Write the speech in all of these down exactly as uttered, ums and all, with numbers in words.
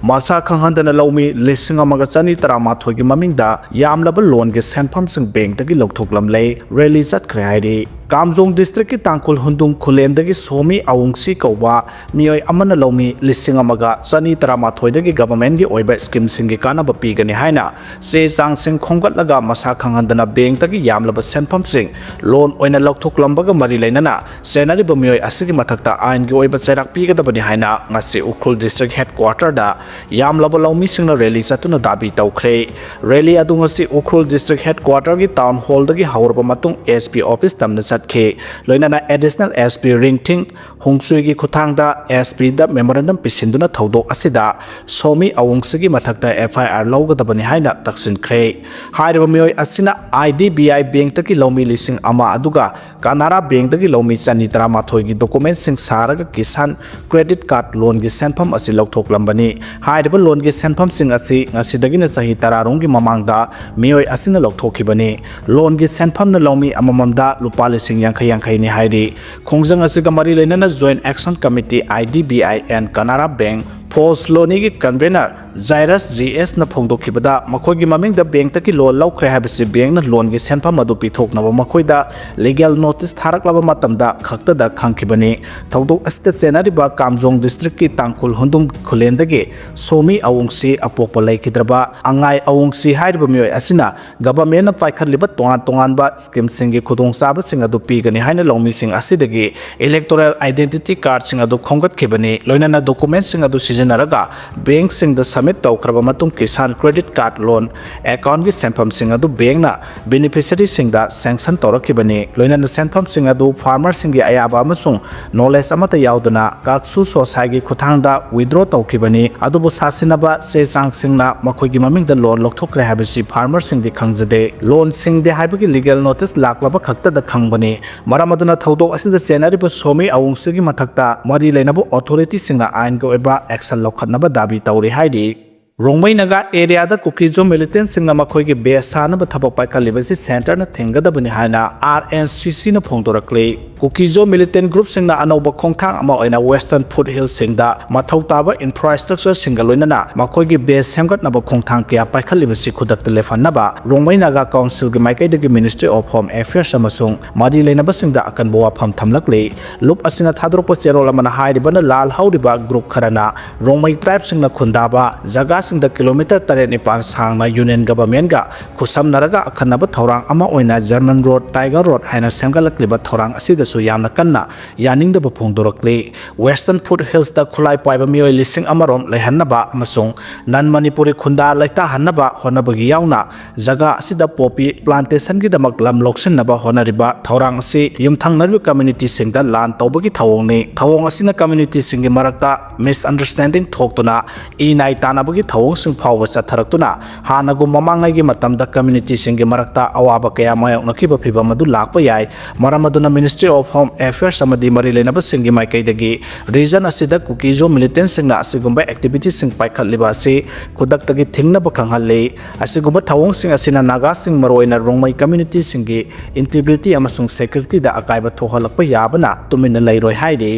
ꯃꯁꯥ ꯈꯪꯍꯟꯗꯅ ꯂꯧꯃꯤ ꯂꯤꯁꯤꯡ ꯑꯃꯒ ꯆꯅꯤ ꯇꯔꯥꯃꯥꯊꯣꯏꯒꯤ ꯃꯃꯤꯡꯗ ꯌꯥꯝꯂꯕ ꯂꯣꯟꯒꯤ ꯁꯦꯟꯐꯝꯁꯤꯡ ꯕꯦꯡꯛꯇꯒꯤ ꯂꯧꯊꯣꯛꯂꯝꯂꯦ, ꯔꯦꯂꯤ ꯆꯠꯈ꯭ꯔꯦ ꯍꯥꯏꯔꯤ꯫ ꯀꯥꯝꯖꯣꯡ ꯗꯤꯁꯇ꯭ꯔꯤꯛꯀꯤ ꯇꯥꯡꯈꯨꯜ ꯍꯨꯟꯗꯨꯝ ꯈꯨꯂꯦꯟꯗꯒꯤ ꯁꯣꯃꯤ ꯑꯋꯨꯡꯁꯤ ꯀꯧꯕ ꯃꯤꯑꯣꯏ ꯑꯃꯅ ꯂꯧꯃꯤ ꯂꯤꯁꯤꯡ ꯑꯃꯒ ꯆꯅꯤ ꯇꯔꯥꯃꯥꯊꯣꯏꯗꯒꯤ ꯒꯚꯔꯟꯃꯦꯟꯠꯀꯤ ꯑꯣꯏꯕ ꯁ꯭ꯀꯤꯝꯁꯤꯡꯒꯤ ꯀꯥꯟꯅꯕ ꯄꯤꯒꯅꯤ ꯍꯥꯏꯅ ꯆꯦ ꯆꯥꯡꯁꯤꯡ ꯈꯣꯝꯒꯠꯂꯒ ꯃꯁꯥ ꯈꯪꯍꯟꯗꯅ ꯕꯦꯡꯛꯇꯒꯤ ꯌꯥꯝꯂꯕ ꯁꯦꯟꯐꯝꯁꯤꯡ ꯂꯣꯟ ꯑꯣꯏꯅ ꯂꯧꯊꯣꯛꯂꯝꯕꯒ ꯃꯔꯤ ꯂꯩꯅꯅ ꯆꯦꯟꯅꯔꯤꯕ ꯃꯤꯑꯣꯏ ꯑꯁꯤꯒꯤ ꯃꯊꯛꯇ ꯑꯥꯏꯟꯒꯤ ꯑꯣꯏꯕ ꯆꯩꯔꯥꯛ ꯄꯤꯒꯗꯕꯅꯤ ꯍꯥꯏꯅ ꯉꯁꯤ ꯎꯈ꯭ꯔꯨꯜ ꯗꯤꯁꯇ꯭ꯔꯤꯛ ꯍꯦꯗꯀ꯭ꯋꯥꯇꯔꯗ ꯌꯥꯝꯂꯕ ꯂꯧꯃꯤꯁꯤꯡꯅ ꯔꯦꯂꯤ ꯆꯠꯇꯨꯅ ꯗꯥꯕꯤ ꯇꯧꯈ꯭ꯔꯦ꯫ ꯔꯦꯂꯤ ꯑꯗꯨ ꯉꯁꯤ ꯎꯈ꯭ꯔꯨꯜ ꯗꯤꯁꯇ꯭ꯔꯤꯛ ꯍꯦꯗꯀ꯭ꯋꯥꯇꯔꯒꯤ ꯇꯥꯎꯟ ꯍꯣꯜꯗꯒꯤ ꯍꯧꯔꯕ ꯃꯇꯨꯡ ꯑꯦꯁ ꯄꯤ ꯑꯣꯐꯤꯁ ꯇꯝꯅ ꯆꯠꯈꯤ꯫ ꯂꯣꯏꯅꯅ ꯑꯦꯗꯤꯁꯅꯦꯜ ꯑꯦꯁ ꯄꯤ ꯔꯤꯡꯊꯤꯡ ꯍꯣꯡꯆꯨꯏꯒꯤ ꯈꯨꯠꯊꯥꯡꯗ ꯑꯦꯁ ꯄꯤꯗ ꯃꯦꯃꯣꯔꯦꯟꯗꯝ ꯄꯤꯁꯤꯟꯗꯨꯅ ꯊꯧꯗꯣꯛ ꯑꯁꯤꯗ ꯁꯣꯃꯤ ꯑꯋꯨꯡꯁꯤꯒꯤ ꯃꯊꯛꯇ ꯑꯦꯐ ꯑꯥꯏ ꯑꯥꯔ ꯂꯧꯒꯗꯕꯅꯤ ꯍꯥꯏꯅ ꯇꯛꯁꯤꯟꯈ꯭ꯔꯦ꯫ ꯍꯥꯏꯔꯤꯕ ꯃꯤꯑꯣꯏ ꯑꯁꯤꯅ ꯑꯥꯏ ꯗꯤ ꯕꯤ ꯑꯥꯏ ꯕꯦꯡꯛꯇꯒꯤ ꯂꯧꯃꯤ ꯂꯤꯁꯤꯡ ꯑꯃ ꯑꯗꯨꯒ ꯀꯅꯥꯔꯥ ꯕꯦꯡꯛꯇꯒꯤ ꯂꯧꯃꯤ ꯆꯅꯤ ꯇꯔꯥꯃꯥꯊꯣꯏꯒꯤ ꯗꯣꯀꯨꯃꯦꯟꯠꯁꯤꯡ ꯁꯥꯔꯒ ꯀꯤꯁꯥꯟ ꯀ꯭ꯔꯦꯗꯤꯠ ꯀꯥꯔꯗ ꯂꯣꯟꯒꯤ ꯁꯦꯟꯐꯝ ꯑꯁꯤ ꯂꯧꯊꯣꯛꯂꯝꯕꯅꯤ꯫ ꯍꯥꯏꯔꯤꯕ ꯂꯣꯟꯒꯤ ꯁꯦꯟꯐꯝꯁꯤꯡ ꯑꯁꯤ ꯉꯁꯤꯗꯒꯤꯅ ꯆꯍꯤ ꯇꯔꯥꯔꯣꯝꯒꯤ ꯃꯃꯥꯡꯗ ꯃꯤꯑꯣꯏ ꯑꯁꯤꯅ ꯂꯧꯊꯣꯛꯈꯤꯕꯅꯤ꯫ ꯂꯣꯟꯒꯤ ꯁꯦꯟꯐꯝꯅ ꯂꯧꯃꯤ ꯑꯃꯃꯝꯗ ꯂꯨꯄꯥ ꯂꯤꯁꯤꯡ ꯌꯥꯡꯈꯩ ꯌꯥꯡꯈꯩꯅꯤ ꯍꯥꯏꯔꯤ꯫ ꯈꯣꯡꯖꯪ ꯑꯁꯤꯒ ꯃꯔꯤ ꯂꯩꯅꯅ joint action committee I D B I N Canara bank ꯐꯣꯁ ꯂꯣꯅꯤꯒꯤ ꯀꯟꯚꯦꯅꯔ ꯖꯥꯏꯔꯁ ꯖꯤ ꯑꯦꯁꯅ ꯐꯣꯡꯗꯣꯛꯈꯤꯕꯗ, ꯃꯈꯣꯏꯒꯤ ꯃꯃꯤꯡꯗ ꯕꯦꯡꯛꯇꯒꯤ ꯂꯣꯟ ꯂꯧꯈ꯭ꯔꯦ ꯍꯥꯏꯕꯁꯤ ꯕꯦꯡꯛꯅ ꯂꯣꯟꯒꯤ ꯁꯦꯟꯐꯝ ꯑꯗꯨ ꯄꯤꯊꯣꯛꯅꯕ ꯃꯈꯣꯏꯗ ꯂꯤꯒꯦꯜ ꯅꯣꯇꯤꯁ ꯊꯥꯔꯛꯂꯕ ꯃꯇꯝꯗ ꯈꯛꯇꯗ ꯈꯪꯈꯤꯕꯅꯤ꯫ ꯊꯧꯗꯣꯛ ꯑꯁꯤꯗ ꯆꯦꯟꯅꯔꯤꯕ ꯀꯥꯝꯖꯣꯡ ꯗꯤꯁꯇ꯭ꯔꯤꯛꯀꯤ ꯇꯥꯡꯈꯨꯜ ꯍꯨꯟꯗꯨꯝ ꯈꯨꯂꯦꯟꯗꯒꯤ ꯁꯣꯃꯤ ꯑꯋꯨꯡꯁꯤ ꯑꯄꯣꯛꯄ ꯂꯩꯈꯤꯗ꯭ꯔꯕ ꯑꯉꯥꯏ ꯑꯋꯨꯡꯁꯤ ꯍꯥꯏꯔꯤꯕ ꯃꯤꯑꯣꯏ ꯑꯁꯤꯅ ꯒꯚꯔꯟꯃꯦꯟꯠꯅ ꯄꯥꯏꯈꯠꯂꯤꯕ ꯇꯣꯉꯥꯟ ꯇꯣꯉꯥꯟꯕ ꯁ꯭ꯀꯤꯝꯁꯤꯡꯒꯤ ꯈꯨꯗꯣꯡꯆꯥꯕꯁꯤꯡ ꯑꯗꯨ ꯄꯤꯒꯅꯤ ꯍꯥꯏꯅ ꯂꯧꯃꯤꯁꯤꯡ ꯑꯁꯤꯗꯒꯤ ꯏꯂꯦꯛꯇꯣꯔꯦꯜ ꯑꯥꯏꯗꯦꯟꯇꯤꯇꯤ ꯀꯥꯔꯗꯁꯤꯡ ꯑꯗꯨ ꯈꯣꯝꯒꯠꯈꯤꯕꯅꯤ꯫ ꯂꯣꯏꯅꯅ ꯗꯣꯀꯨꯃꯦꯟꯠꯁꯤꯡ ꯑꯗꯨ ꯁꯤꯖꯤꯟꯅꯔꯒ ꯕꯦꯡꯛꯁꯤꯡꯗ ꯁꯕꯃꯤꯠ ꯇꯧꯈ꯭ꯔꯕ ꯃꯇꯨꯡ ꯀꯤꯁꯥꯟ ꯀ꯭ꯔꯦꯗꯤꯠ ꯀꯥꯔꯗ ꯂꯣꯟ ꯑꯦꯀꯥꯎꯟꯒꯤ ꯁꯦꯟꯐꯝꯁꯤꯡ ꯑꯗꯨ ꯕꯦꯡꯛꯅ ꯕꯦꯅꯤꯐꯤꯁꯔꯤꯁꯤꯡꯗ ꯁꯦꯡꯁꯟ ꯇꯧꯔꯛꯈꯤꯕꯅꯤ꯫ ꯂꯣꯏꯅꯅ ꯁꯦꯟꯐꯝꯁꯤꯡ ꯑꯗꯨ ꯐꯥꯔꯃꯔꯁꯤꯡꯒꯤ ꯑꯌꯥꯕ ꯑꯃꯁꯨꯡ ꯅꯣꯂꯦꯖ ꯑꯃꯠꯇ ꯌꯥꯎꯗꯅ ꯀꯥꯛꯁꯨ ꯁꯣꯁꯥꯏꯒꯤ ꯈꯨꯠꯊꯥꯡꯗ ꯋꯤꯗ꯭ꯔꯣ ꯇꯧꯈꯤꯕꯅꯤ꯫ ꯑꯗꯨꯕꯨ ꯁꯥꯁꯤꯟꯅꯕ ꯆꯦ ꯆꯥꯡꯁꯤꯡꯅ ꯃꯈꯣꯏꯒꯤ ꯃꯃꯤꯡꯗ ꯂꯣꯟ ꯂꯧꯊꯣꯛꯈ꯭ꯔꯦ ꯍꯥꯏꯕꯁꯤ ꯐꯥꯔꯃꯔꯁꯤꯡꯗꯤ ꯈꯪꯖꯗꯦ꯫ ꯂꯣꯟ ꯁꯤꯡꯗꯦ ꯍꯥꯏꯕꯒꯤ ꯂꯤꯒꯦꯜ ꯅꯣꯇꯤꯁ ꯂꯥꯛꯂꯕ ꯈꯛꯇꯗ ꯈꯪꯕꯅꯤ꯫ ꯃꯔꯝ ꯑꯗꯨꯅ ꯊꯧꯗꯣꯛ ꯑꯁꯤꯗ ꯆꯦꯟꯅꯔꯤꯕ ꯁꯣꯃꯤ ꯑꯋꯨꯡꯁꯤꯒꯤ ꯃꯊꯛꯇ ꯃꯔꯤ ꯂꯩꯅꯕ ꯑꯣꯊꯣꯔꯤꯇꯤꯁꯤꯡꯅ ꯑꯥꯏꯟꯒꯤ ꯑꯣꯏꯕ ꯑꯦꯛꯁꯟ ꯂꯧꯈꯠꯅꯕ ꯗꯥꯕꯤ ꯇꯧꯔꯤ ꯍꯥꯏꯔꯤ꯫ ꯔꯣꯡꯃꯩ ꯅꯥꯒꯥ ꯑꯦꯔꯤꯌꯥꯗ ꯀꯨꯀꯤꯖꯣ ꯃꯤꯂꯤꯇꯦꯟꯁꯤꯡꯅ ꯃꯈꯣꯏꯒꯤ ꯕꯦꯁ ꯁꯥꯅꯕ ꯊꯕꯛ ꯄꯥꯏꯈꯠꯂꯤꯕꯁꯤ ꯁꯦꯟꯇꯔꯅ ꯊꯤꯡꯒꯗꯕꯅꯤ ꯍꯥꯏꯅ ꯑꯥꯔ ꯑꯦꯟ ꯁꯤ ꯁꯤꯅ ꯐꯣꯡꯗꯣꯔꯛꯂꯤ꯫ ꯀꯨꯀꯤꯖꯣ ꯃꯤꯂꯤꯇꯦꯟ ꯒ꯭ꯔꯨꯞꯁꯤꯡꯅ ꯑꯅꯧꯕ ꯈꯣꯡꯊꯥꯡ ꯑꯃ ꯑꯣꯏꯅ ꯋꯦꯁꯇꯔꯟ ꯐꯨꯠ ꯍꯤꯜꯁꯤꯡꯗ ꯃꯊꯧ ꯇꯥꯕ ꯏꯟꯐ꯭ꯔꯥꯁ꯭ꯇ꯭ꯔꯛꯆꯔꯁꯤꯡꯒ ꯂꯣꯏꯅꯅ ꯃꯈꯣꯏꯒꯤ ꯕꯦꯁ ꯁꯦꯝꯒꯠꯅꯕ ꯈꯣꯡꯊꯥꯡ ꯀꯌꯥ ꯄꯥꯏꯈꯠꯂꯤꯕꯁꯤ ꯈꯨꯗꯛꯇ ꯂꯦꯞꯍꯟꯅꯕ ꯔꯣꯡꯃꯩ ꯅꯥꯒꯥ ꯀꯥꯎꯟꯁꯤꯜꯒꯤ ꯃꯥꯏꯀꯩꯗꯒꯤ ꯃꯤꯅꯤꯁꯇ꯭ꯔꯤ ꯑꯣꯐ ꯍꯣꯝ ꯑꯦꯐꯤꯌꯔꯁ ꯑꯃꯁꯨꯡ ꯃꯔꯤ ꯂꯩꯅꯕꯁꯤꯡꯗ ꯑꯀꯟꯕ ꯋꯥꯐꯝ ꯊꯝꯂꯛꯂꯤ꯫ ꯂꯨꯞ ꯑꯁꯤꯅ ꯊꯥꯗꯣꯔꯛꯄ ꯆꯦꯔꯣꯜ ꯑꯃꯅ ꯍꯥꯏꯔꯤꯕꯅ ꯂꯥꯜꯍꯧꯔꯤꯕ ꯒ꯭ꯔꯨꯞ ꯈꯔꯅ ꯔꯣꯡꯃꯩ ꯇ꯭ꯔꯥꯏꯕꯁꯤꯡꯅ ꯈꯨꯟꯗꯥꯕ ꯖꯒꯥꯁꯤꯡꯗ ꯀꯤꯂꯣꯃꯤꯇꯔ ꯇꯔꯦꯠ ꯅꯤꯄꯥꯟ ꯁꯥꯡꯅ ꯌꯨꯅꯤꯌꯟ ꯒꯚꯔꯟꯃꯦꯟꯒ ꯈꯨꯠꯁꯝꯅꯔꯒ ꯑꯈꯟꯅꯕ ꯊꯧꯔꯥꯡ ꯑꯃ ꯑꯣꯏꯅ ꯖꯔꯃꯟ ꯔꯣꯗ, ꯇꯥꯏꯒꯔ ꯔꯣꯗ ꯍꯥꯏꯅ ꯁꯦꯝꯒꯠꯂꯛꯂꯤꯕ ꯊꯧꯔꯥꯡ ꯑꯁꯤꯗꯁꯨ ꯌꯥꯝꯅ ꯀꯟꯅ ꯌꯥꯅꯤꯡꯗꯕ ꯐꯣꯡꯗꯣꯔꯛꯂꯤ꯫ ꯋꯦꯁꯇꯔꯟ ꯐꯨꯠ ꯍꯤꯜꯁꯇ ꯈꯨꯠꯂꯥꯏ ꯄꯥꯏꯕ ꯃꯤꯑꯣꯏ ꯂꯤꯁꯤꯡ ꯑꯃꯔꯣꯝ ꯂꯩꯍꯟꯅꯕ ꯑꯃꯁꯨꯡ ꯅꯟ ꯃꯅꯤꯄꯨꯔꯤ ꯈꯨꯟꯗꯥ ꯂꯩꯇꯥꯍꯟꯅꯕ ꯍꯣꯠꯅꯕꯒꯤ ꯌꯥꯎꯅ ꯖꯒꯥ ꯑꯁꯤꯗ ꯄꯣꯄꯤ ꯄ꯭ꯂꯥꯟꯇꯦꯁꯟꯒꯤꯗꯃꯛ ꯂꯝ ꯂꯧꯁꯤꯟꯅꯕ ꯍꯣꯠꯅꯔꯤꯕ ꯊꯧꯔꯥꯡ ꯑꯁꯤ ꯌꯨꯝꯊꯪꯅꯔꯤꯕ ꯀꯝꯃ꯭ꯌꯨꯅꯤꯇꯤꯁꯤꯡꯗ ꯂꯥꯟ ꯇꯧꯕꯒꯤ ꯊꯧꯑꯣꯡꯅꯤ꯫ ꯊꯧꯑꯣꯡ ꯑꯁꯤꯅ ꯀꯝꯃ꯭ꯌꯨꯅꯤꯇꯤꯁꯤꯡꯒꯤ ꯃꯔꯛꯇ ꯃꯤꯁꯑꯟꯗꯔꯁ꯭ꯇꯦꯟꯗꯤꯡ ꯊꯣꯛꯇꯨꯅ ꯏ ꯅꯥꯏ ꯇꯥꯟꯅꯕꯒꯤ ꯊꯧꯑꯣꯡꯁꯤꯡ ꯐꯥꯎꯕ ꯆꯠꯊꯔꯛꯇꯨꯅ ꯍꯥꯟꯅꯒꯨꯝ ꯃꯃꯥꯡꯉꯩꯒꯤ ꯃꯇꯝꯗ ꯀꯝꯃ꯭ꯌꯨꯅꯤꯇꯤꯁꯤꯡꯒꯤ ꯃꯔꯛꯇ ꯑꯋꯥꯕ ꯀꯌꯥ ꯃꯥꯌꯣꯛꯅꯈꯤꯕ ꯐꯤꯚꯝ ꯑꯗꯨ ꯂꯥꯛꯄ ꯌꯥꯏ꯫ ꯃꯔꯝ ꯑꯗꯨꯅ ꯃꯤꯅꯤꯁꯇ꯭ꯔꯤ ꯑꯣꯐ ꯍꯣꯝ ꯑꯦꯐꯤꯌꯔꯁ ꯑꯃꯗꯤ ꯃꯔꯤ ꯂꯩꯅꯕꯁꯤꯡꯒꯤ ꯃꯥꯏꯀꯩꯗꯒꯤ ꯔꯤꯖꯟ ꯑꯁꯤꯗ ꯀꯨꯀꯤꯖꯣ ꯃꯤꯂꯤꯇꯦꯟꯁꯤꯡꯅ ꯑꯁꯤꯒꯨꯝꯕ ꯑꯦꯛꯇꯤꯚꯤꯇꯤꯁꯤꯡ ꯄꯥꯏꯈꯠꯂꯤꯕ ꯑꯁꯤ ꯈꯨꯗꯛꯇꯒꯤ ꯊꯤꯡꯅꯕ ꯈꯪꯍꯜꯂꯤ꯫ ꯑꯁꯤꯒꯨꯝꯕ ꯊꯧꯑꯣꯡꯁꯤꯡ ꯑꯁꯤꯅ ꯅꯥꯒꯥꯁꯤꯡ, ꯃꯔꯨꯑꯣꯏꯅ ꯔꯣꯡꯃꯩ ꯀꯝꯃ꯭ꯌꯨꯅꯤꯇꯤꯁꯤꯡꯒꯤ ꯏꯟꯇꯤꯒ꯭ꯔꯤꯇꯤ ꯑꯃꯁꯨꯡ ꯁꯦꯀ꯭ꯌꯨꯔꯤꯇꯤꯗ ꯑꯀꯥꯏꯕ ꯊꯣꯛꯍꯜꯂꯛꯄ ꯌꯥꯕꯅ ꯇꯨꯃꯤꯟꯅ ꯂꯩꯔꯣꯏ ꯍꯥꯏꯔꯤ꯫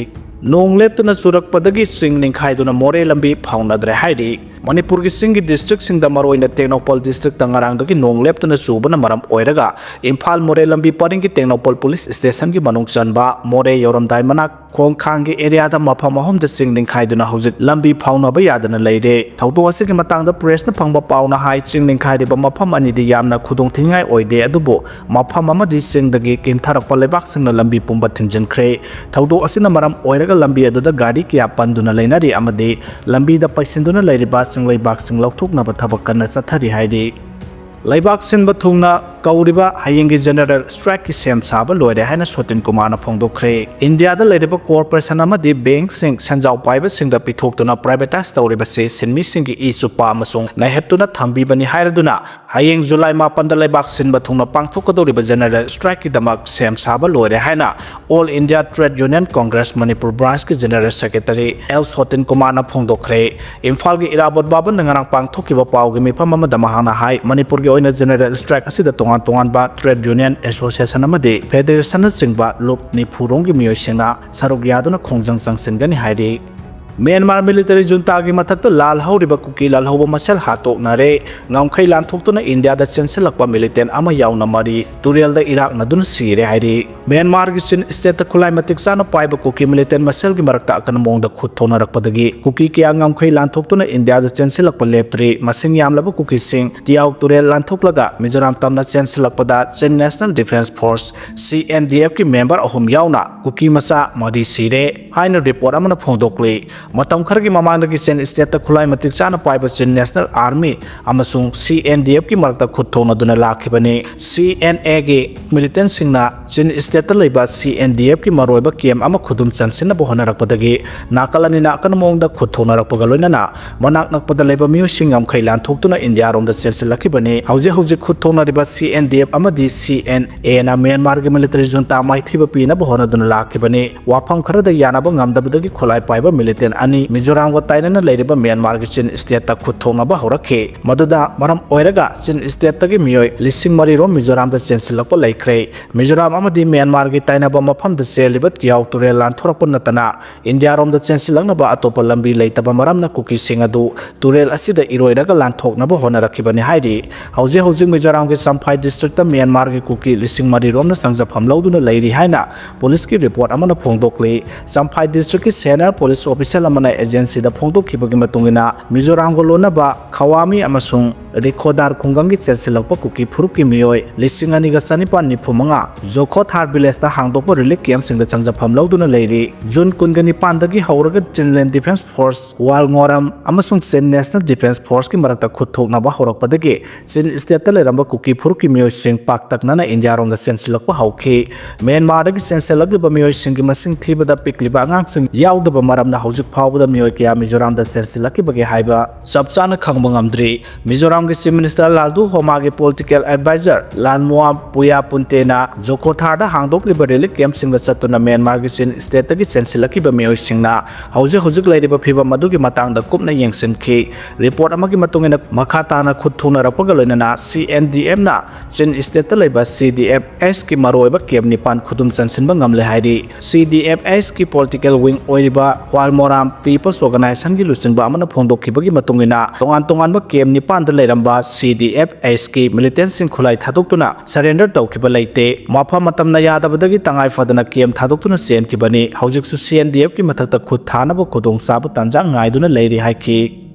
ꯅꯣꯡ ꯂꯦꯞꯇꯅ ꯆꯨꯔꯛꯄꯗꯒꯤ ꯆꯤꯡ ꯅꯤꯡꯈꯥꯏꯗꯨꯅ ꯃꯣꯔꯦ ꯂꯝꯕꯤ ꯐꯥꯎꯅꯗ꯭ꯔꯦ ꯍꯥꯏꯔꯤ꯫ ꯃꯅꯤꯄꯨꯔꯒꯤ ꯆꯤꯡꯒꯤ ꯗꯤꯁꯇ꯭ꯔꯤꯛꯁꯤꯡꯗ, ꯃꯔꯨꯑꯣꯏꯅ ꯇꯦꯡꯅꯧꯄꯜ ꯗꯤꯁꯇ꯭ꯔꯤꯛꯇ ꯉꯔꯥꯡꯗꯒꯤ ꯅꯣꯡ ꯂꯦꯞꯇꯅ ꯆꯨꯕꯅ ꯃꯔꯝ ꯑꯣꯏꯔꯒ ꯏꯝꯐꯥꯜ ꯃꯣꯔꯦ ꯂꯝꯕꯤ ꯄꯔꯤꯡꯒꯤ ꯇꯦꯡꯅꯧꯄꯜ ꯄꯨꯂꯤꯁ ꯁ꯭ꯇꯦꯁꯟꯒꯤ ꯃꯅꯨꯡ ꯆꯟꯕ ꯃꯣꯔꯦ ꯌꯧꯔꯝꯗꯥꯏ ꯃꯅꯥꯛ ꯈꯣꯡꯈꯥꯡꯒꯤ ꯑꯦꯔꯤꯌꯥꯗ ꯃꯐꯝ ꯑꯍꯨꯝꯗ ꯆꯤꯡ ꯅꯤꯡꯈꯥꯏꯗꯨꯅ ꯍꯧꯖꯤꯛ ꯂꯝꯕꯤ ꯐꯥꯎꯅꯕ ꯌꯥꯗꯅ ꯂꯩꯔꯦ꯫ ꯊꯧꯗꯣꯛ ꯑꯁꯤꯒꯤ ꯃꯇꯥꯡꯗ ꯄ꯭ꯔꯦꯁꯅ ꯐꯪꯕ ꯄꯥꯎꯅ ꯍꯥꯏ, ꯆꯤꯡ ꯅꯤꯡꯈꯥꯏꯔꯤꯕ ꯃꯐꯝ ꯑꯅꯤꯗꯤ ꯌꯥꯝꯅ ꯈꯨꯗꯣꯡꯊꯤꯅꯤꯡꯉꯥꯏ ꯑꯣꯏꯗꯦ, ꯑꯗꯨꯕꯨ ꯃꯐꯝ ꯑꯃꯗꯤ ꯆꯤꯡꯗꯒꯤ ꯀꯤꯟꯊꯔꯛꯄ ꯂꯩꯕꯥꯛꯁꯤꯡꯅ ꯂꯝꯕꯤ ꯄꯨꯝꯕ ꯊꯤꯡꯖꯤꯟꯈ꯭ꯔꯦ꯫ ꯊꯧꯗꯣꯛ ꯑꯁꯤꯅ ꯃꯔꯝ ꯑꯣꯏꯔꯒ ꯂꯝꯕꯤ ꯑꯗꯨꯗ ꯒꯥꯔꯤ ꯀꯌꯥ ꯄꯟꯗꯨꯅ ꯂꯩꯅꯔꯤ ꯑꯃꯗꯤ ꯂꯝꯕꯤꯗ ꯄꯩꯁꯤꯟꯗꯨꯅ ꯂꯩꯔꯤꯕ ꯆꯤꯡꯂꯩꯕꯥꯛꯁꯤꯡ ꯂꯧꯊꯣꯛꯅꯕ ꯊꯕꯛ ꯀꯟꯅ ꯆꯠꯊꯔꯤ ꯍꯥꯏꯔꯤ꯫ ꯂꯩꯕꯥꯛ ꯁꯤꯟꯕ ꯊꯨꯡꯅ ꯀꯧꯔꯤꯕ ꯍꯌꯦꯡꯒꯤ ꯖꯦꯅꯔꯦꯜ ꯁ꯭ꯇ꯭ꯔꯥꯏꯛꯀꯤ ꯁꯦꯝ ꯁꯥꯕ ꯂꯣꯏꯔꯦ ꯍꯥꯏꯅ ꯁꯣꯇꯤꯟ ꯀꯨꯃꯥꯔꯅ ꯐꯣꯡꯗꯣꯛꯈ꯭ꯔꯦ꯫ ꯏꯟꯗꯤꯌꯥꯗ ꯂꯩꯔꯤꯕ ꯀꯣꯔꯄꯣꯔꯦꯁꯟ ꯑꯃꯗꯤ ꯕꯦꯡꯛꯁꯤꯡ ꯁꯦꯟꯖꯥꯎ ꯄꯥꯏꯕꯁꯤꯡꯗ ꯄꯤꯊꯣꯛꯇꯨꯅ ꯄ꯭ꯔꯥꯏꯚꯦꯇꯥꯏꯖ ꯇꯧꯔꯤꯕꯁꯤ ꯁꯤꯟꯃꯤꯁꯤꯡꯒꯤ ꯏ ꯆꯨꯞꯄ ꯑꯃꯁꯨꯡ ꯅꯩꯍꯠꯇꯨꯅ ꯊꯝꯕꯤꯕꯅꯤ ꯍꯥꯏꯔꯗꯨꯅ ꯍꯌꯦꯡ ꯖꯨꯂꯥꯏ ꯃꯥꯄꯟꯗ ꯂꯩꯕꯥꯛ ꯁꯤꯟꯕ ꯊꯨꯡꯅ ꯄꯥꯡꯊꯣꯛꯀꯗꯧꯔꯤꯕ ꯖꯦꯅꯔꯦꯜ ꯁ꯭ꯇ꯭ꯔꯥꯏꯛꯀꯤꯗꯃꯛ ꯁꯦꯝ ꯁꯥꯕ ꯂꯣꯏꯔꯦ ꯍꯥꯏꯅ all India trade union congress Manipur ꯕ꯭ꯔꯥꯟꯁꯀꯤ ꯖꯦꯅꯔꯦꯜ ꯁꯦꯀ꯭ꯔꯦꯇꯔꯤ ꯑꯦꯜ ꯁꯣꯇꯤꯟ ꯀꯨꯃꯥꯔꯅ ꯐꯣꯡꯗꯣꯛꯈ꯭ꯔꯦ꯫ ꯏꯝꯐꯥꯜꯒꯤ ꯏꯔꯥꯕꯣꯠ ꯚꯕꯟꯗ ꯉꯔꯥꯡ ꯄꯥꯡꯊꯣꯛꯈꯤꯕ ꯄꯥꯎꯒꯤ ꯃꯤꯐꯝ ꯑꯃꯗ ꯃꯍꯥꯛꯅ ꯍꯥꯏ, ꯃꯅꯤꯄꯨꯔꯒꯤ ꯑꯣꯏꯅ ꯖꯦꯅꯔꯦꯜ ꯁ꯭ꯇ꯭ꯔꯥꯏꯛ ꯑꯁꯤꯗ ꯇꯣꯉꯥꯟ ꯇꯣꯉꯥꯟꯕ ꯇ꯭ꯔꯦꯗ ꯌꯨꯅꯤꯌꯟ ꯑꯦꯁꯣꯁꯤꯌꯦꯁꯟ ꯑꯃꯗꯤ ꯐꯦꯗꯔꯦꯁꯟꯅꯆꯤꯡꯕ ꯂꯨꯞ ꯅꯤꯐꯨ ꯔꯣꯝꯒꯤ ꯃꯤꯑꯣꯏꯁꯤꯡꯅ ꯁꯔꯨꯛ ꯌꯥꯗꯨꯅ ꯈꯣꯡꯖꯪ ꯆꯪꯁꯤꯟꯒꯅꯤ ꯍꯥꯏꯔꯤ꯫ ꯃ꯭ꯌꯥꯟꯃꯥꯔ ꯃꯤꯂꯤꯇꯔꯤ ꯖꯨꯟꯇꯥꯒꯤ ꯃꯊꯛꯇ ꯂꯥꯜꯍꯧꯔꯤꯕ ꯀꯨꯀꯤ ꯂꯥꯜꯍꯧꯕ ꯃꯁꯦꯜ ꯍꯥꯠꯇꯣꯛꯅꯔꯦ꯫ ꯉꯝꯈꯩ ꯂꯥꯟꯊꯣꯛꯇꯨꯅ ꯏꯟꯗꯤꯌꯥꯗ ꯆꯦꯟꯁꯤꯜꯂꯛꯄ ꯃꯤꯂꯤꯇꯦꯟ ꯑꯃ ꯌꯥꯎꯅ ꯃꯔꯤ ꯇꯨꯔꯦꯜꯗ ꯏꯔꯥꯛꯅꯗꯨꯅ ꯁꯤꯔꯦ ꯍꯥꯏꯔꯤ꯫ ꯃ꯭ꯌꯥꯟꯃꯥꯔꯒꯤ ꯆꯤꯟ ꯁ꯭ꯇꯦꯠꯇ ꯈꯨꯠꯂꯥꯏ ꯃꯇꯤꯛ ꯆꯥꯅ ꯄꯥꯏꯕ ꯀꯨꯀꯤ ꯃꯤꯂꯤꯇꯦꯟ ꯃꯁꯦꯜꯒꯤ ꯃꯔꯛꯇ ꯑꯀꯟꯕ ꯃꯑꯣꯡꯗ ꯈꯨꯠ ꯊꯣꯛꯅꯔꯛꯄꯗꯒꯤ ꯀꯨꯀꯤ ꯀꯌꯥ ꯉꯝꯈꯩ ꯂꯥꯟꯊꯣꯛꯇꯨꯅ ꯏꯟꯗꯤꯌꯥꯗ ꯆꯦꯟꯁꯤꯜꯂꯛꯄ ꯂꯦꯞꯇ꯭ꯔꯤ꯫ ꯃꯁꯤꯡ ꯌꯥꯝꯂꯕ ꯀꯨꯀꯤꯁꯤꯡ ꯇꯤꯌꯥꯎ ꯇꯨꯔꯦꯜ ꯂꯥꯟꯊꯣꯛꯂꯒ ꯃꯤꯖꯣꯔꯥꯝ ꯇꯝꯅ ꯆꯦꯟꯁꯤꯜꯂꯛꯄꯗ Chin national defence force, C N D ꯑꯦꯐꯀꯤ ꯃꯦꯝꯕꯔ ꯑꯍꯨꯝ ꯌꯥꯎꯅ ꯀꯨꯀꯤ ꯃꯆꯥ ꯃꯔꯤ ꯁꯤꯔꯦ ꯍꯥꯏꯅ ꯔꯤꯄꯣꯔꯠ ꯑꯃꯅ ꯐꯣꯡꯗꯣꯛꯂꯤ꯫ ꯃꯇꯝ ꯈꯔꯒꯤ ꯃꯃꯥꯡꯗꯒꯤ ꯆꯤꯟ ꯁ꯭ꯇꯦꯠꯇ ꯈꯨꯠꯂꯥꯏ ꯃꯇꯤꯛ ꯆꯥꯅ ꯄꯥꯏꯕ ꯆꯤꯟ ꯅꯦꯁꯅꯦꯜ ꯑꯥꯔꯃꯤ ꯑꯃꯁꯨꯡ ꯁꯤ ꯑꯦꯟ ꯗꯤ ꯑꯦꯐꯀꯤ ꯃꯔꯛꯇ ꯈꯨꯠ ꯊꯣꯛꯅꯗꯨꯅ ꯂꯥꯛꯈꯤꯕꯅꯤ꯫ ꯁꯤ ꯑꯦꯟ ꯑꯦꯒꯤ ꯃꯤꯂꯤꯇꯦꯟꯁꯤꯡꯅ ꯆꯤꯟ ꯁ꯭ꯇꯦꯠꯇ ꯂꯩꯕ ꯁꯤ ꯑꯦꯟ ꯗꯤ ꯑꯦꯐꯀꯤ ꯃꯔꯨꯑꯣꯏꯕ ꯀꯦꯝꯞ ꯑꯃ ꯈꯨꯗꯨꯝ ꯆꯟꯁꯤꯟꯅꯕ ꯍꯣꯠꯅꯔꯛꯄꯗꯒꯤ ꯅꯥꯀꯜ ꯑꯅꯤꯅ ꯑꯀꯟꯕ ꯃꯑꯣꯡꯗ ꯈꯨꯠ ꯊꯣꯛꯅꯔꯛꯄꯒ ꯂꯣꯏꯅꯅ ꯃꯅꯥꯛ ꯅꯛꯄꯗ ꯂꯩꯕ ꯃꯤꯑꯣꯏꯁꯤꯡ ꯉꯝꯈꯩ ꯂꯥꯟꯊꯣꯛꯇꯨꯅ ꯏꯟꯗꯤꯌꯥꯔꯣꯝꯗ ꯆꯦꯟꯁꯤꯜꯂꯛꯈꯤꯕꯅꯤ꯫ ꯍꯧꯖꯤꯛ ꯍꯧꯖꯤꯛ ꯈꯨꯠ ꯊꯣꯛꯅꯔꯤꯕ ꯁꯤ ꯑꯦꯟ ꯗꯤ ꯑꯦꯐ ꯑꯃꯗꯤ ꯁꯤ ꯑꯦꯟ ꯑꯦꯅ ꯃ꯭ꯌꯥꯟꯃꯥꯔꯒꯤ ꯃꯤꯂꯤꯇꯔꯤ ꯖꯨꯟꯇꯥ ꯃꯥꯏꯊꯤꯕ ꯄꯤꯅꯕ ꯍꯣꯠꯅꯗꯨꯅ ꯂꯥꯛꯈꯤꯕꯅꯤ꯫ ꯋꯥꯐꯝ ꯈꯔꯗ ꯌꯥꯅꯕ ꯉꯝꯗꯕꯗꯒꯤ ꯈꯨꯠꯂꯥꯏ ꯄꯥꯏꯕ ꯃꯤꯂꯤꯇꯦꯟ ꯑꯅꯤ ꯃꯤꯖꯣꯔꯥꯝꯒ ꯇꯥꯏꯅꯅ ꯂꯩꯔꯤꯕ ꯃ꯭ꯌꯥꯟꯃꯥꯔꯒꯤ ꯆꯤꯟ ꯁ꯭ꯇꯦꯠꯇ ꯈꯨꯠ ꯊꯣꯛꯅꯕ ꯍꯧꯔꯛꯈꯤ꯫ ꯃꯗꯨꯗ ꯃꯔꯝ ꯑꯣꯏꯔꯒ ꯆꯤꯟ ꯁ꯭ꯇꯦꯠꯇꯒꯤ ꯃꯤꯑꯣꯏ ꯂꯤꯁꯤꯡ ꯃꯔꯤ ꯔꯣꯝ ꯃꯤꯖꯣꯔꯥꯝꯗ ꯆꯦꯟꯁꯤꯜꯂꯛꯄ ꯂꯩꯈ꯭ꯔꯦ꯫ ꯃꯤꯖꯣꯔꯥꯝ ꯑꯃꯗꯤ ꯃ꯭ꯌꯥꯟꯃꯥꯔꯒꯤ ꯇꯥꯏꯅꯕ ꯃꯐꯝꯗ ꯆꯦꯜꯂꯤꯕ ꯇꯤꯌꯥꯎ ꯇꯨꯔꯦꯜ ꯂꯥꯟꯊꯣꯔꯛꯄ ꯅꯠꯇꯅ ꯏꯟꯗꯤꯌꯥꯔꯣꯝꯗ ꯆꯦꯟꯁꯤꯜꯂꯛꯅꯕ ꯑꯇꯣꯞꯄ ꯂꯝꯕꯤ ꯂꯩꯇꯕ ꯃꯔꯝꯅ ꯀꯨꯀꯤꯁꯤꯡ ꯑꯗꯨ ꯇꯨꯔꯦꯜ ꯑꯁꯤꯗ ꯏꯔꯣꯏꯔꯒ ꯂꯥꯟꯊꯣꯛꯅꯕ ꯍꯣꯠꯅꯔꯛꯈꯤꯕꯅꯤ ꯍꯥꯏꯔꯤ꯫ ꯍꯧꯖꯤꯛ ꯍꯧꯖꯤꯛ ꯃꯤꯖꯣꯔꯥꯝꯒꯤ ꯆꯝꯐꯥꯏ ꯗꯤꯁꯇ꯭ꯔꯤꯛꯇ ꯃ꯭ꯌꯥꯟꯃꯥꯔꯒꯤ ꯀꯨꯀꯤ ꯂꯤꯁꯤꯡ ꯃꯔꯤ ꯔꯣꯝꯅ ꯆꯪꯖꯐꯝ ꯂꯧꯗꯨꯅ ꯂꯩꯔꯤ ꯍꯥꯏꯅ ꯄꯨꯂꯤꯁꯀꯤ ꯔꯤꯄꯣꯔꯠ ꯑꯃꯅ ꯐꯣꯡꯗꯣꯛꯂꯤ꯫ ꯆꯝꯐꯥꯏ ꯗꯤꯁꯇ꯭ꯔꯤꯛꯀꯤ ꯁꯦꯅꯤꯌꯔ ꯄꯨꯂꯤꯁ ꯑꯣꯐꯤꯁꯤꯌꯦꯜ ꯑꯃꯅ ꯑꯦꯖꯦꯟꯁꯤꯗ ꯐꯣꯡꯗꯣꯛꯈꯤꯕꯒꯤ ꯃꯇꯨꯡ ꯏꯟꯅ, ꯃꯤꯖꯣꯔꯥꯝꯒ ꯂꯣꯟꯅꯕ ꯈꯋꯥꯃꯤ ꯑꯃꯁꯨꯡ ꯔꯤꯈꯣꯗꯥꯔ ꯈꯨꯡꯒꯪꯒꯤ ꯆꯦꯟꯁꯤꯜꯂꯛꯄ ꯀꯨꯀꯤ ꯐꯨꯔꯨꯞꯀꯤ ꯃꯤꯑꯣꯏ ꯂꯤꯁꯤꯡ ꯑꯅꯤꯒ ꯆꯅꯤꯄꯥꯟ ꯅꯤꯐꯨ ꯃꯉꯥ ꯖꯣꯈꯣꯊꯥꯔ ꯚꯤꯂꯦꯖꯇ ꯍꯥꯡꯗꯣꯛꯄ ꯔꯤꯂꯤꯐ ꯀꯦꯝꯞꯁꯤꯡꯗ ꯆꯪꯖꯐꯝ ꯂꯧꯗꯨꯅ ꯂꯩꯔꯤ꯫ ꯖꯨꯟ ꯀꯨꯟꯒ ꯅꯤꯄꯥꯟꯗꯒꯤ ꯍꯧꯔꯒ ꯆꯤꯟꯂꯦꯟ ꯗꯤꯐꯦꯟꯁ ꯐꯣꯔꯁ, ꯋꯥꯜꯉꯣꯔꯝ ꯑꯃꯁꯨꯡ ꯆꯤꯟ ꯅꯦꯁꯅꯦꯜ ꯗꯤꯐꯦꯟꯁ ꯐꯣꯔꯁꯀꯤ ꯃꯔꯛꯇ ꯈꯨꯠ ꯊꯣꯛꯅꯕ ꯍꯧꯔꯛꯄꯗꯒꯤ ꯆꯤꯟ ꯁ꯭ꯇꯦꯠꯇ ꯂꯩꯔꯝꯕ ꯀꯨꯀꯤ ꯐꯨꯔꯨꯞꯀꯤ ꯃꯤꯑꯣꯏꯁꯤꯡ ꯄꯥꯛꯇꯛꯅꯅ ꯏꯟꯗꯤꯌꯥꯔꯣꯝꯗ ꯆꯦꯟꯁꯤꯜꯂꯛꯄ ꯍꯧꯈꯤ꯫ ꯃ꯭ꯌꯥꯟꯃꯥꯔꯗꯒꯤ ꯆꯦꯟꯁꯤꯜꯂꯛꯂꯤꯕ ꯃꯤꯑꯣꯏꯁꯤꯡꯒꯤ ꯃꯁꯤꯡ ꯊꯤꯕꯗ ꯄꯤꯛꯂꯤꯕ ꯑꯉꯥꯡꯁꯤꯡ ꯌꯥꯎꯗꯕ ꯃꯔꯝꯅ ꯍꯧꯖꯤꯛ ꯐꯥꯎꯕꯗ ꯃꯤꯑꯣꯏ ꯀꯌꯥ ꯃꯤꯖꯣꯔꯥꯝꯗ ꯆꯦꯟꯁꯤꯜꯂꯛꯈꯤꯕꯒꯦ ꯍꯥꯏꯕ ꯆꯞ ꯆꯥꯅ ꯈꯪꯕ ꯉꯝꯗ꯭ꯔꯤ꯫ ꯃꯤꯖꯣꯔꯥꯝ ꯒꯤ Chief Minister ꯂꯥꯜꯗꯨ ꯍꯣꯃꯥꯒꯤ political advisor ꯂꯥꯜꯃꯨꯑꯥ ꯄꯨꯌꯥ ꯄꯨꯟꯇꯦꯅ ꯖꯣꯀꯣꯊꯥꯔꯗ ꯍꯥꯡꯗꯣꯛꯂꯤꯕ relief camp ꯁꯤꯡꯗ ꯆꯠꯇꯨꯅ ꯃ꯭ꯌꯥꯟꯃꯥꯔꯒꯤ ꯆꯤꯟ state ꯇꯒꯤ ꯆꯦꯟꯁꯤꯜꯂꯛꯈꯤꯕ ꯃꯤꯑꯣꯏꯁꯤꯡꯅ ꯍꯧꯖꯤꯛ ꯍꯧꯖꯤꯛ ꯂꯩꯔꯤꯕ ꯐꯤꯚꯝ ꯑꯗꯨꯒꯤ ꯃꯇꯥꯡꯗ ꯀꯨꯞꯅ ꯌꯦꯡꯁꯤꯟꯈꯤ꯫ Report ꯑꯃꯒꯤ ꯃꯇꯨꯡ ꯏꯟꯅ, ꯃꯈꯥ ꯇꯥꯅ ꯈꯨꯠ ꯊꯣꯡꯅꯔꯛꯄꯒ ꯂꯣꯏꯅꯅ C N D F ꯅ ꯆꯤꯟ state ꯇ ꯂꯩꯕ C D F H ꯀꯤ ꯃꯔꯨꯑꯣꯏꯕ camp ꯅꯤꯄꯥꯟ ꯈꯨꯗꯨꯝ ꯆꯟꯁꯤꯟꯕ ꯉꯝꯂꯦ ꯍꯥꯏꯔꯤ꯫ C D F H ꯀꯤ political wing ꯑꯣꯏꯔꯤꯕ Hwalmoram People's Organization ꯒꯤ ꯂꯨꯆꯤꯡꯕ ꯑꯃꯅ ꯐꯣꯡꯗꯣꯛꯈꯤꯕꯒꯤ ꯃꯇꯨꯡ ꯏꯟꯅ, ꯇꯣꯉꯥꯟ ꯇꯣꯉꯥꯟꯕ camp ꯅꯤꯄꯥꯟꯗ ꯂꯩꯔꯝꯕ C D F H ꯀꯤ militant ꯁꯤꯡ ꯈꯨꯠꯂꯥꯏ ꯊꯥꯗꯣꯛꯇꯨꯅ surrender ꯇꯧꯈꯤꯕ ꯂꯩꯇꯦ꯫ ꯃꯐꯝ ꯃꯇꯝꯅ ꯌꯥꯗꯕꯗꯒꯤ ꯇꯉꯥꯏ ꯐꯗꯅ camp ꯊꯥꯗꯣꯛꯇꯨꯅ ꯆꯦꯟꯈꯤꯕꯅꯤ꯫ ꯍꯧꯖꯤꯛꯁꯨ C N D F ꯀꯤ ꯃꯊꯛꯇ ꯈꯨꯠ ꯊꯥꯅꯕ ꯈꯨꯗꯣꯡꯆꯥꯕ ꯇꯥꯟꯖꯥ ꯉꯥꯏꯗꯨꯅ ꯂꯩꯔꯤ ꯍꯥꯏꯈꯤ꯫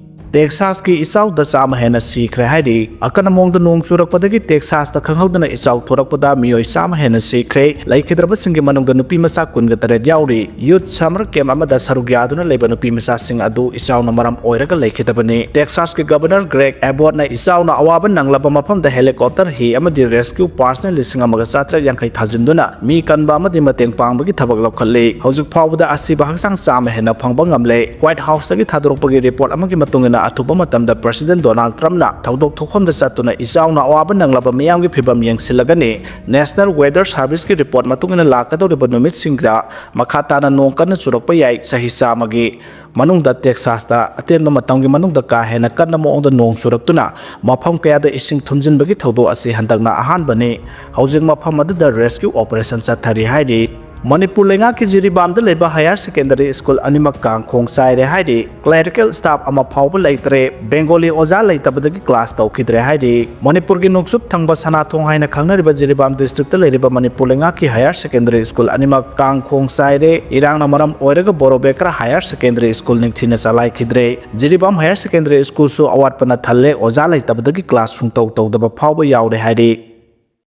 ꯇꯦꯛꯁꯥꯁꯀꯤ ꯏꯆꯥꯎꯗ ꯆꯥꯝꯃ ꯍꯦꯟꯅ ꯁꯤꯈ꯭ꯔꯦ ꯍꯥꯏꯔꯤ꯫ ꯑꯀꯟꯕ ꯃꯑꯣꯡꯗ ꯅꯣꯡ ꯆꯨꯔꯛꯄꯗꯒꯤ ꯇꯦꯛꯁꯥꯁꯇ ꯈꯪꯍꯧꯗꯅ ꯏꯆꯥꯎ ꯊꯣꯔꯛꯄꯗ ꯃꯤꯑꯣꯏ ꯆꯥꯝꯃ ꯍꯦꯟꯅ ꯁꯤꯈ꯭ꯔꯦ꯫ ꯂꯩꯈꯤꯗ꯭ꯔꯕꯁꯤꯡꯒꯤ ꯃꯅꯨꯡꯗ ꯅꯨꯄꯤ ꯃꯆꯥ ꯀꯨꯟꯒ ꯇꯔꯦꯠ ꯌꯥꯎꯔꯤ꯫ Youth summer camp ꯑꯃꯗ ꯁꯔꯨꯛ ꯌꯥꯗꯨꯅ ꯂꯩꯕ ꯅꯨꯄꯤ ꯃꯆꯥꯁꯤꯡ ꯑꯗꯨ ꯏꯆꯥꯎꯅ ꯃꯔꯝ ꯑꯣꯏꯔꯒ ꯂꯩꯈꯤꯗꯕꯅꯤ꯫ ꯇꯦꯛꯁꯥꯁꯀꯤ Governor Greg Abbott ꯅ ꯏꯆꯥꯎꯅ ꯑꯋꯥꯕ ꯅꯪꯂꯕ ꯃꯐꯝꯗ helicopter, ꯍꯤ ꯑꯃꯗꯤ rescue personnel ꯂꯤꯁꯤꯡ ꯑꯃꯒ ꯆꯥꯇ꯭ꯔꯦꯠ ꯌꯥꯡꯈꯩ ꯊꯥꯖꯤꯟꯗꯨꯅ ꯃꯤ ꯀꯟꯕ ꯑꯃꯗꯤ ꯃꯇꯦꯡ ꯄꯥꯡꯕꯒꯤ ꯊꯕꯛ ꯂꯧꯈꯠꯂꯤ꯫ ꯍꯧꯖꯤꯛ ꯐꯥꯎꯕꯗ ꯑꯁꯤꯕ ꯍꯛꯆꯥꯡ ꯆꯥꯝꯃ ꯍꯦꯟꯅ ꯐꯪꯕ ꯉꯝꯂꯦ꯫ White House ꯇꯒꯤ ꯊꯥꯗꯣꯔꯛꯄꯒꯤ report ꯑꯃꯒꯤ ꯃꯇꯨꯡ ꯏꯟꯅ, ꯑꯊꯨꯕ ꯃꯇꯝꯗ President Donald Trump ꯅ ꯊꯧꯗꯣꯛ ꯊꯣꯛꯐꯝꯗ ꯆꯠꯇꯨꯅ ꯏꯆꯥꯎꯅ ꯑꯋꯥꯕ ꯅꯪꯂꯕ ꯃꯤꯌꯥꯝꯒꯤ ꯐꯤꯚꯝ ꯌꯦꯡꯁꯤꯜꯂꯒꯅꯤ꯫ National Weather Service ꯀꯤ report ꯃꯇꯨꯡ ꯏꯟꯅ, ꯂꯥꯛꯀꯗꯧꯔꯤꯕ ꯅꯨꯃꯤꯠꯁꯤꯡꯗ ꯃꯈꯥ ꯇꯥꯅ ꯅꯣꯡ ꯀꯟꯅ ꯆꯨꯔꯛꯄ ꯌꯥꯏ꯫ ꯆꯍꯤ ꯆꯥꯝꯃꯒꯤ ꯃꯅꯨꯡꯗ ꯇꯦꯛꯁꯥꯁꯇ ꯑꯇꯦꯟꯕ ꯃꯇꯝꯒꯤ ꯃꯅꯨꯡꯗ ꯀꯥ ꯍꯦꯟꯅ ꯀꯟꯕ ꯃꯑꯣꯡꯗ ꯅꯣꯡ ꯆꯨꯔꯛꯇꯨꯅ ꯃꯐꯝ ꯀꯌꯥꯗ ꯏꯁꯤꯡ ꯊꯨꯝꯖꯤꯟꯕꯒꯤ ꯊꯧꯗꯣꯛ ꯑꯁꯤ ꯍꯟꯗꯛꯅ ꯑꯍꯥꯟꯕꯅꯤ꯫ ꯍꯧꯖꯤꯛ ꯃꯐꯝ ꯑꯗꯨꯗ rescue operation ꯆꯠꯊꯔꯤ ꯍꯥꯏꯔꯤ꯫ ꯃꯅꯤꯄꯨꯔ ꯂꯩꯉꯥꯛꯀꯤ ꯖꯤꯔꯤꯕꯥꯝꯗ ꯂꯩꯕ higher secondary school ꯑꯅꯤꯃꯛ ꯀꯥꯡ ꯈꯣꯡ ꯆꯥꯏꯔꯦ ꯍꯥꯏꯔꯤ꯫ Clerical staff ꯑꯃ ꯐꯥꯎꯕ ꯂꯩꯇ꯭ꯔꯦ꯫ Bengali ꯑꯣꯖꯥ ꯂꯩꯇꯕꯗꯒꯤ class ꯇꯧꯈꯤꯗ꯭ꯔꯦ ꯍꯥꯏꯔꯤ꯫ ꯃꯅꯤꯄꯨꯔꯒꯤ ꯅꯣꯡꯆꯨꯞ ꯊꯪꯕ ꯁꯅꯥꯊꯣꯡ ꯍꯥꯏꯅ ꯈꯪꯅꯔꯤꯕ ꯖꯤꯔꯤꯕꯥꯝ district ꯇ ꯂꯩꯔꯤꯕ ꯃꯅꯤꯄꯨꯔ ꯂꯩꯉꯥꯛꯀꯤ higher secondary school ꯑꯅꯤꯃꯛ ꯀꯥꯡ ꯈꯣꯡ ꯆꯥꯏꯔꯦ꯫ ꯏꯔꯥꯡꯅ ꯃꯔꯝ ꯑꯣꯏꯔꯒ ꯕꯣꯔꯣꯕꯦꯀꯔ higher secondary school ꯅꯤꯡꯊꯤꯅ ꯆꯂꯥꯏꯈꯤꯗ꯭ꯔꯦ꯫ ꯖꯤꯔꯤꯕꯥꯝ higher secondary school ꯁꯨ ꯑꯋꯥꯠꯄꯅ ꯊꯜꯂꯦ꯫ ꯑꯣꯖꯥ ꯂꯩꯇꯕꯗꯒꯤ class ꯁꯨꯡꯇꯧ ꯇꯧꯗꯕ ꯐꯥꯎꯕ ꯌꯥꯎꯔꯦ ꯍꯥꯏꯔꯤ꯫